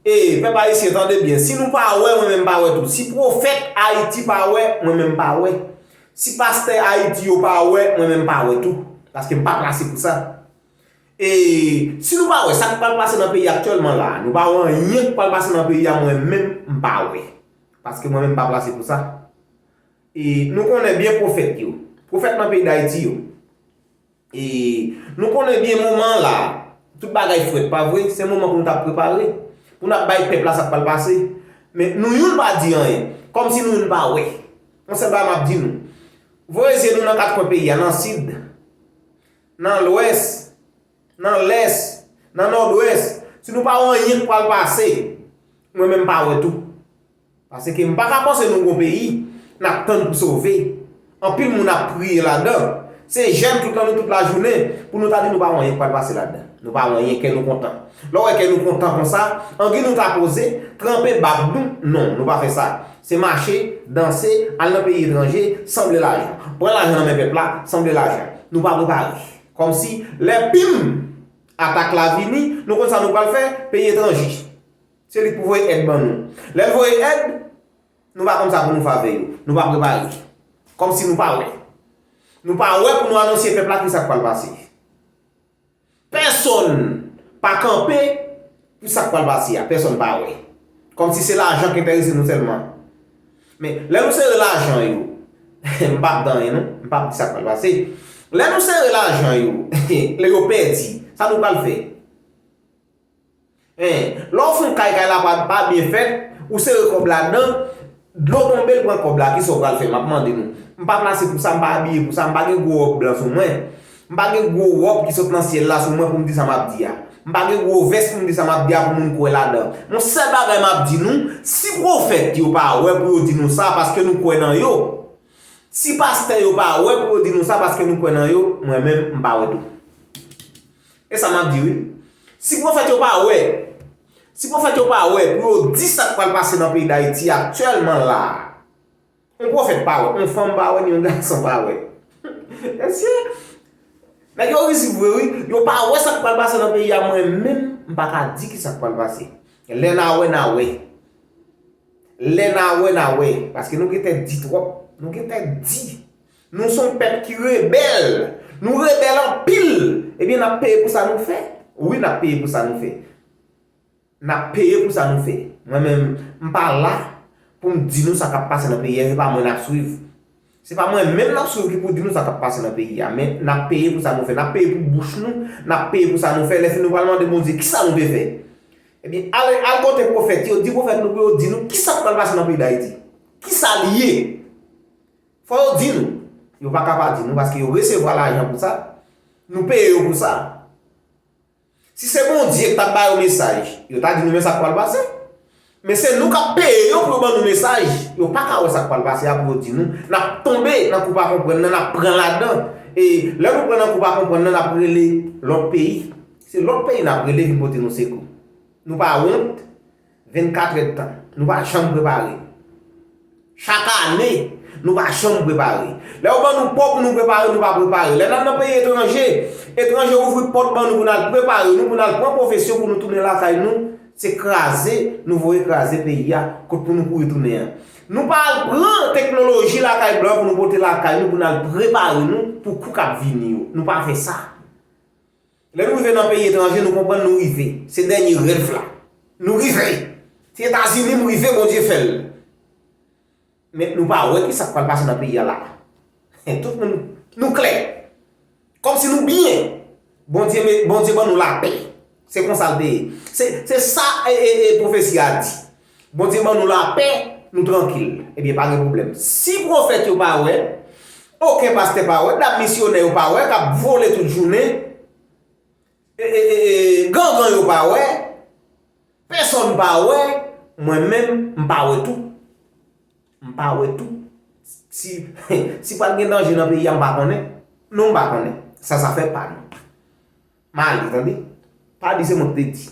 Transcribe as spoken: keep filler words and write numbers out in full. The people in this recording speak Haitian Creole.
E, pèp ayisyen, tande byen. Si nou pa wè, mwen menm m pa wè tou. Si pwofèt Ayiti pa wè, mwen menm m pa wè. Si pastè Ayiti yo pa wè, mwen menm m pa wè tou. Paske m pa plase pou sa. E si nou pa wè sa k pral pase nan peyi aktyèlman la, nou pa wè anyen k pral pase nan peyi a, mwen menm m pa wè. Paske mwen menm m pa plase pou sa. E nou konnen byen pwofèt yo. Pwofèt nan peyi Dayiti yo. E nou konnen byen moman an la, tout bagay frèt, pa vre? Se moman pou nou t ap prepare, pou n ap bay pèp la sa k pral pase. Men nou youn pa di anyen, kòmsi nou youn pa wè. Yon sèl bagay m ap di nou, voye zye nou nan kat kwen peyi a, nan sid, nan lwès, nan lès, nan nòdwès. Si nou pa wè anyen k pral pase, mwen menm m pa wè tou. Paske m pa ka panse nou gon peyi, n ap tann pou sove. Anpil moun ap priye ladan. Se jèn tout lan nou tout lajounen, pou nou ta di nou pa wè anyen k pral pase ladan. Nou pa wè anyen, kè nou kontan. Lè w wè kè nou kontan konsa, angi nou ta poze, tranpe bab nou, non, nou pa fè sa. Se mache, danse, al nan peyi etranje, sanble lajan. Pran lajan nan men pèp la, sanble lajan. Nou pa prepare. Kòmsi lè pim atak la vini, nou konn sa nou pral fè, peyi etranje. Se li k pou voye èd ban nou. Lè l voye èd, nou pa konn sa pou nou fè avè yo. Nou pa prepare. Kòmsi nou pa wè. Nou pa wè pou nou anonse pèp la ki sa k pral pase. Pèsonn pa kanpe pou sa k pral pase a. Pèsonn pa wè. Kòmsi se lajan k enterese nou sèlman. Men, lè nou sere lajan yo, m p ap di anyen non, m p ap di sa k pral pase. Lè nou sere lajan yo, lè yo pèdi, sa nou pral fè? Hein, lè w fè yon kay, kay la pa, pa byen fèt, ou sere kòb ladan, dlo tonbe, l pran kòb la, kisa w pral fè? M ap mande nou. M pa plase pou sa, m pa abiye pou sa, m pa gen gwo wòb blan sou mwen. M pa gen gwo wòb ki sot nan syèl la sou mwen pou m di sa m ap di a. M pa gen gwo vès pou m di sa m ap di a pou moun kwè ladan. Yon sèl bagay m ap di nou, si pwofèt yo pa wè pou yo di nou sa paske nou kwè nan yo, si pastè yo pa wè pou yo di nou sa paske nou kwè nan yo, mwen menm, m pa wè tou. E sa m ap di wi. Si pwofèt yo pa wè, si pwofèt yo pa wè pou yo di sa k pral pase nan peyi Dayiti aktyèlman la, yon pwofèt pa wè, yon fanm pa wè, ni yon gason pa wè. Mesye, nèg yo rizib vre wi. Yo pa wè sa k pral pase nan peyi a, mwen menm, m pa ka di ki sa k pral pase. Lè n a wè, n a wè. Lè n a wè, n a wè. Paske nou gentan di twòp. Nou gentan di. Nou se yon pèp ki rebèl. Nou rebèl anpil. Ebyen, n ap peye pou sa nou fè. Wi, n ap peye pou sa nou fè. N ap peye pou sa nou fè. Mwen menm, m pa la pou m di nou sa k ap pase nan peyi a, se pa mwen n ap swiv. Se pa mwen menm n ap swiv ki pou di nou sa k ap pase nan peyi a, men n ap peye pou sa nou fè. N ap peye pou bouch nou, n ap peye pou sa nou fè. Lè fini, nou pral mande Bondye kisa nou te fè. Ebyen, al, al kote pwofèt yo, di pwofèt nou pou yo di nou kisa k pral pase nan peyi Dayiti. Kisa l ye? Fò yo di nou. Yo pa ka pa di nou, paske yo resevwa lajan pou sa. Nou peye yo pou sa. Si se Bondye ki t ap ba yo mesaj, yo ta di nou men sa k pral pase. Men se nou k ap peye yo pou yo ban nou mesaj. Yo pa ka wè sa k pral pase a pou yo di nou. N ap tonbe nan kou pa konprann nan, n ap pran ladan. E lè nou pran nan kou pa konprann nan, n ap rele lòt peyi. Se lòt peyi n ap rele vin pote nou sekou. Nou pa wont, vennkat èdtan. Nou pa janm prepare. Chak ane, nou pa janm prepare. Lè yo ban nou pò pou nou prepare, nou pa prepare. Lè n al nan peyi etranje, etranje ouvri pòt ban nou pou n al prepare nou, pou n al pran pwofesyon pou nou tounen lakay nou, se kraze nou voye kraze peyi a, kot pou nou kouri tounen an. Nou pa al pran teknoloji lakay blan pou nou pote lakay nou, pou n al prepare nou pou kou k ap vini yo. Nou pa fè sa. Lè nou rive nan peyi etranje, nou konprann nou rive. Se dènye rèv la. Nou rive. Se Etazini m rive, Bondye fè l. Men nou pa wè ki sa k pral pase nan peyi a la. Tout moun, nou klè. Kòmsi nou byen. Bondye, Bondye ban nou lapè. Se konsa l te ye. Se, se sa e, e, e pwofesi a di. Bondye ban nou lapè, nou trankil. Ebyen, pa gen pwoblèm. Si pwofèt yo pa wè, okenn pastè pa wè, dam misyonè yo pa wè, k ap vole tout jounen, e, e, e, e, gangan yo pa wè, pèsonn pa wè, mwen menm, m pa wè tou. M pa wè tou. Si, si pral gen danje nan peyi a, m pa konnen. Non, m pa konnen. Sa, sa fè pa nou. M ale, tande. Pa di se mwen ki te di.